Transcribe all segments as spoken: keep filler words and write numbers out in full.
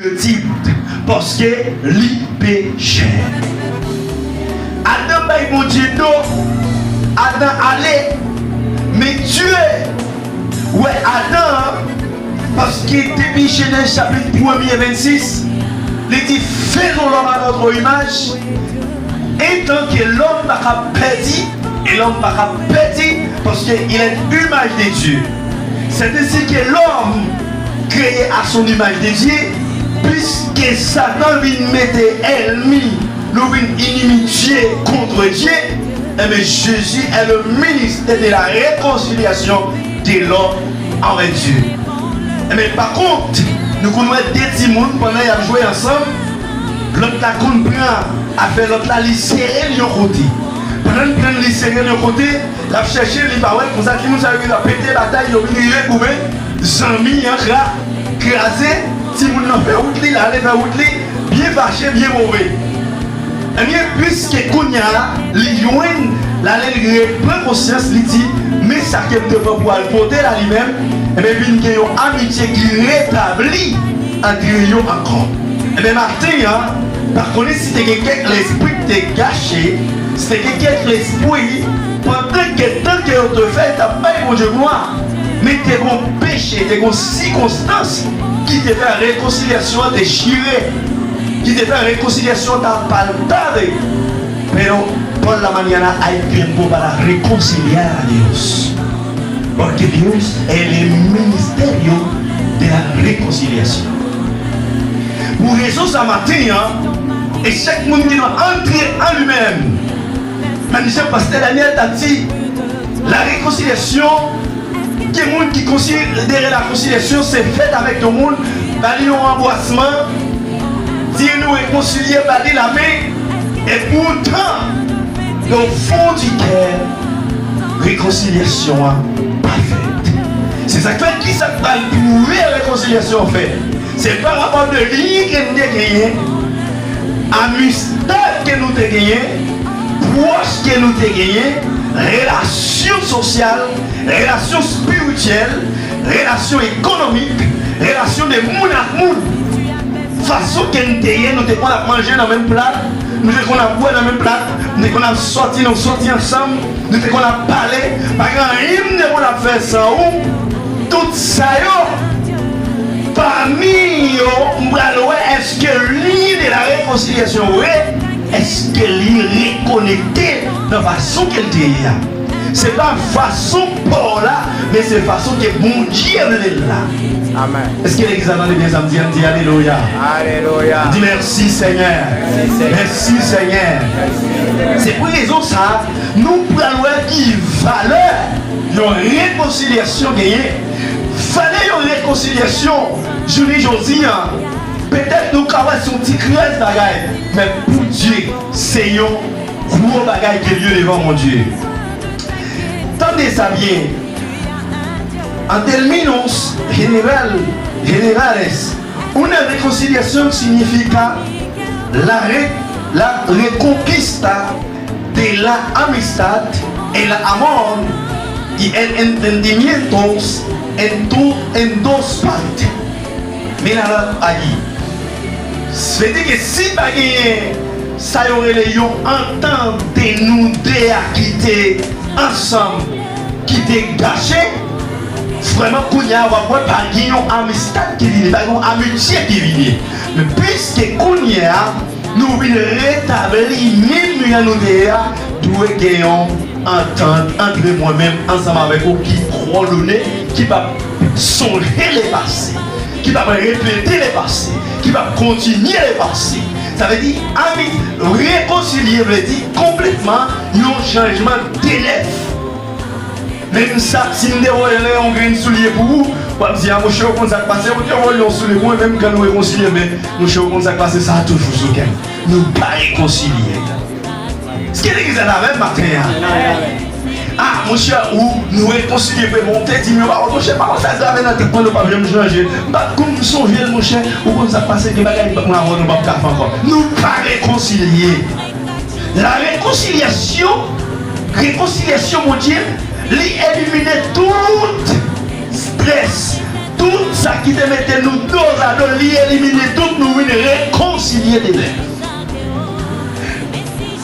Tit, paske li peche. Adan bay Bondye do, Adan ale, men Dye wè Adan an, paske depi Jenèz chapit premye vennsis, li di, Faisons l'homme à notre image, etan ke lòm pa ka pèdi, e lòm pa ka pèdi, paske il est image de Dieu. C'est ainsi que l'homme, créé à son image de Dieu, puisque Satan vin mete ènmi, nou vin inimitye contre Dieu, eh bien, Jésus est le ministère de la réconciliation de l'homme avec Dieu. Eh bien, pa kont, nou konn wè de timoun pandan y ap jwe ansanm, lòt la konn pran afè lòt la, li sere l yon kote. Pandan l pran l, li sere l yon kote, l ap chèche, li pa wè, konsa timoun sa yo rive ap pete batay, yo vin rive goumen, zanmi an kra, kraze, timoun nan fè wout li, l ale fè wout li, byen fache, byen move. Ebyen, piske kounye a, li jwenn, l ale, li repran konsyans, li di, men sa ke m te pran pou al pote la li menm, ebyen, vin gen yon amitye ki retabli antre yo ankò. Ebyen, maten an, pa konnen si te gen kèk lespri ki te gache, si te gen kèk lespri, pandan ke tan ke yo te fè, t ap bay Bondye glwa, men te gon peche, te gon sikonstans ki te fè rekonsilyasyon an te chire, ki te fè rekonsilyasyon an ta palpable. Pero por la mañana hay tiempo para reconciliar a Dios. Porque Dios es el ministerio de la reconciliación. Pou rezon sa maten an, e chak moun ki dwe antre an li menm, menm jan pastè Daniel ta di, la réconciliation, gen moun ki konsidere la konsilyasyon se fèt avèk yon moun, ba li yon anbrasman, di nou rekonsilye, ba li lamen, e poutan, au fond du cœur, rekonsilyasyon an pa fèt. Se sa k fè, kisa k pral pwouve rekonsilyasyon an fèt? Se pa rapò de lyen ke n te genyen, amistad ke nou te genyen, pwòch ke nou te genyen, relasyon sosyal, relasyon espirityèl, relasyon ekonomik, relasyon de moun ak moun. Fason ke n te ye, nou te konn ap manje nan menm plat, nou te konn ap bwè nan menm plat, nou te konn ap sòti, nou sòti ansanm, nou te konn ap pale, pa gen anyen m te konn ap fè san ou. Tout sa yo, pami yo, m pral wè èske lyen de la rekonsilyasyon vre, èske li rekonekte nan fason ke l te ye a. Se pa fason pa w la, men se fason ke Bondye vle l la. Amèn. Èske legliz la tande byen sa m di a? N di alelouya. Alelouya. N di mèsi, Senyè. Mèsi, Senyè. Mèsi, Senyè. Se pou rezon sa a, nou pral wè ki valè yon rekonsilyasyon genyen. Valè yon rekonsilyasyon, jounen jodi a, petèt nou ka wè se yon ti krès bagay, men pou Dye, se yon gwo bagay ke l ye devan Bondye. Tande sa byen. En términos general, generales, una reconciliación significa la, re- la reconquista de la amistad, el amor y el entendimiento en, tu- en dos partes. Mira la allí. Vle di ke si pa genyen sa yo rele yon antant de nou de a ki te ansanm, ki te gache, vrèman kounye a w ap wè pa gen yon amistad ki vini, pa gen yon amitye ki vini. Men piske kounye a, nou vin retabli menm jan nou te ye a, dwe gen yon antant antre mwen menm ansanm avèk ou ki pwòdone, ki p ap sonje lepase, ki p ap repete lepase, ki p ap kontinye lepase. Sa vle di, ami, rekonsilye vle di konplètman yon chanjman de nèf. Menm sa, si m te vòlè yon grenn soulye pou ou, w ap di, a monchè, ou konn sa k pase, ou te vòlè yon soulye pou mwen, menm kan nou rekonsilye, men, monchè, ou konn sa k pase, sa a toujou sou kè m. Nou pa rekonsilye. Èske legliz la avè m maten an? A, monchè, ou, nou rekonsilye vre, men ou te di m yon pawòl, monchè, pawòl sa grave nan tèt mwen, nou p ap janm chanje. M p ap konn sonje l, monchè, ou konn sa k pase, gen bagay mwen avè w nou p ap ka fè ankò. Nou pa rekonsilye. La réconciliation, rekonsilyasyon Bondye, li elimine tout strès, tout sa ki te mete nou dozado, li elimine tout Gen de lè.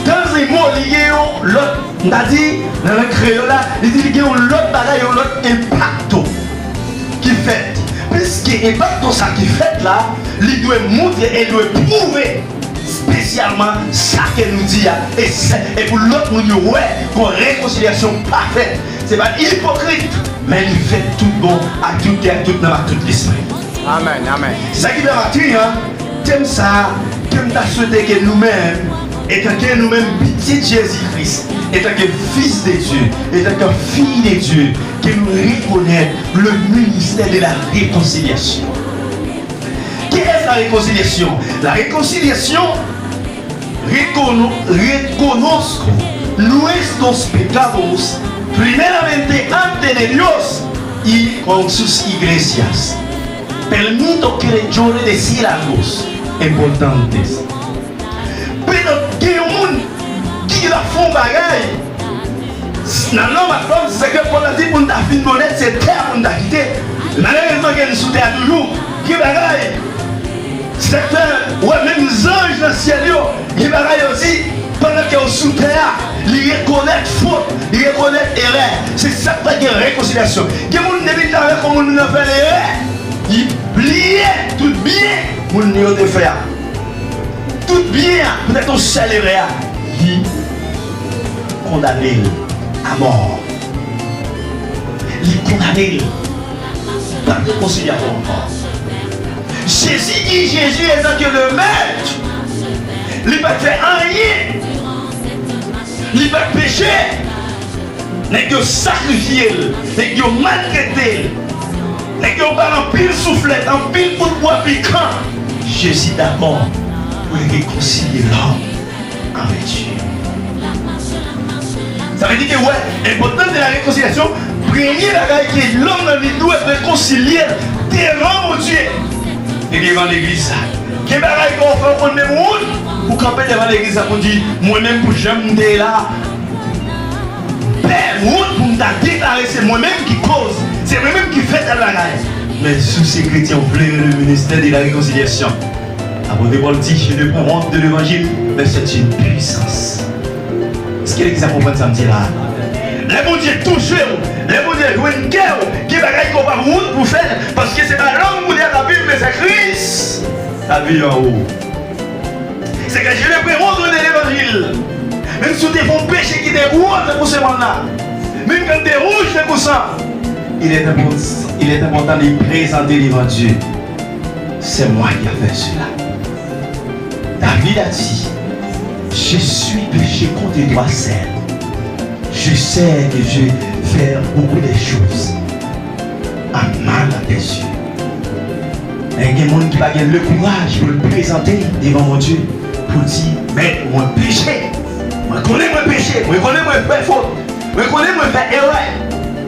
Tan Zemo, li gen yon lòt, m ta di, nan lang kreyòl la, li di li gen yon lòt bagay, yon lòt enpakto ki fèt. Piske enpakto sa ki fèt la, li dwe montre e dwe pwouve espesyalman sa ke nou di a, e, se, e pou lòt moun yo wè kon rekonsilyasyon pa fèt. Se pa ipokrit, men li fèt tout bon, ak tout kè, ak tout nanm, ak tout lespri. Amèn, amèn. Se sa ki fè maten an, tèm sa a, ke m ta swete ke nou menm, etanke nou menm pitit Jezi Kris, etanke fis de Dye, etanke fi de Dye, ke nou rekonèt le ministère de la réconciliation. ¿Qué es la reconciliación? La reconciliación recono- reconozco nuestros pecados primeramente ante de Dios y con sus iglesias. Permito que le llore de decir algo importante. Penan gen yon moun ki la fè yon bagay, nan lòm ak lòm, se ke Pòl la di pou n ta fin onèt, se tè a pou n ta kite. Malerezman, gen sou tè a toujou, gen bagay, se fè, wè, menm zanj nan syèl yo, gen bagay yo di, pandan ke yo sou tè a, li rekonèt fot, li rekonèt erè. Se sa k fè gen rekonsilyasyon. Gen moun, depi l ta wè kòman moun nan fè erè, li bliye tout byen moun li yo te fè a. Tout byen an, poutèt yon sèl erè a, li kondane l a mò. Li kondane l. Pa t rekonsilye avè w ankò. Jezi di, Jezi etan ke le mèt, li pa t fè anyen. Li pa t peche. Nèg yo sakrifye l, nèg yo maltrete l, nèg yo ba l anpil souflèt, anpil kout bwa pikan. Jezi dakò pou l rekonsilye lòm avèk Dye. Sa vle di ke, wè, enpòtans de la rekonsilyasyon, premye bagay ke lòm nan li dwe rekonsilye l devan Bondye e devan legliz la. Gen bagay ke w fè, w konn menm wont pou kanpe devan legliz la pou di, mwen menm pou jan m te ye la, pè wont pou m ta deklare se mwen menm ki koz, se mwen menm ki fè tèl bagay. Men si w se kretyen, w vle le ministère de la réconciliation. Apot Pòl di, je ne prends honte de l'évangile, mais c'est une puissance. Èske legliz la konprann sa m di la? Lè Bondye touche w, lè Bondye jwenn kè w, gen bagay ke w p ap wont pou fè l, paske se pa lòm kounye a k ap viv, men se Kris k ap viv an ou. Se ke je ne prends honte de l'évangile. Menm si w te fè yon peche ki te gwo tankou semòn nan, menm ke l te wouj tankou san, il est important, il est important de présenter devant Dieu. C'est moi qui a fait cela. David a dit, je suis péché contre toi seul. Je sais que je fais beaucoup de choses à mal à tes yeux. Men gen moun ki pa gen le kouraj pou l prezante devan Bondye, pou l di, mèt, mwen peche. Mwen konnen mwen peche, mwen konnen mwen fè fot, mwen konnen mwen fè erè,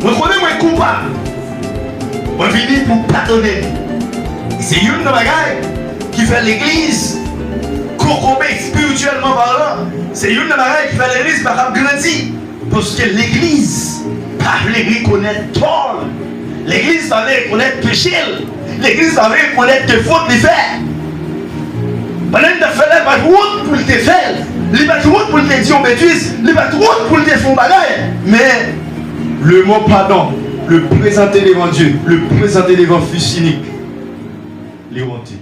mwen konnen mwen koupab. Mwen vini pou w padone m. E se youn nan bagay ki fè legliz kokobe espirityèlman palan. Se youn nan bagay ki fè legliz pa kab grandi. Paske legliz pa vle rekonèt tò l. Legliz pa vle rekonèt peche l. Legliz pa vle rekonèt ke fot li fè. Pandan li t ap fè l la, li pa t wont pou l te fè l. Li pa t wont pou l te di yon betiz. Li pa t wont pou l te fè yon bagay. Men, le mo padon, le prezante devan Dye, le prezante devan Fis inik, li wonte.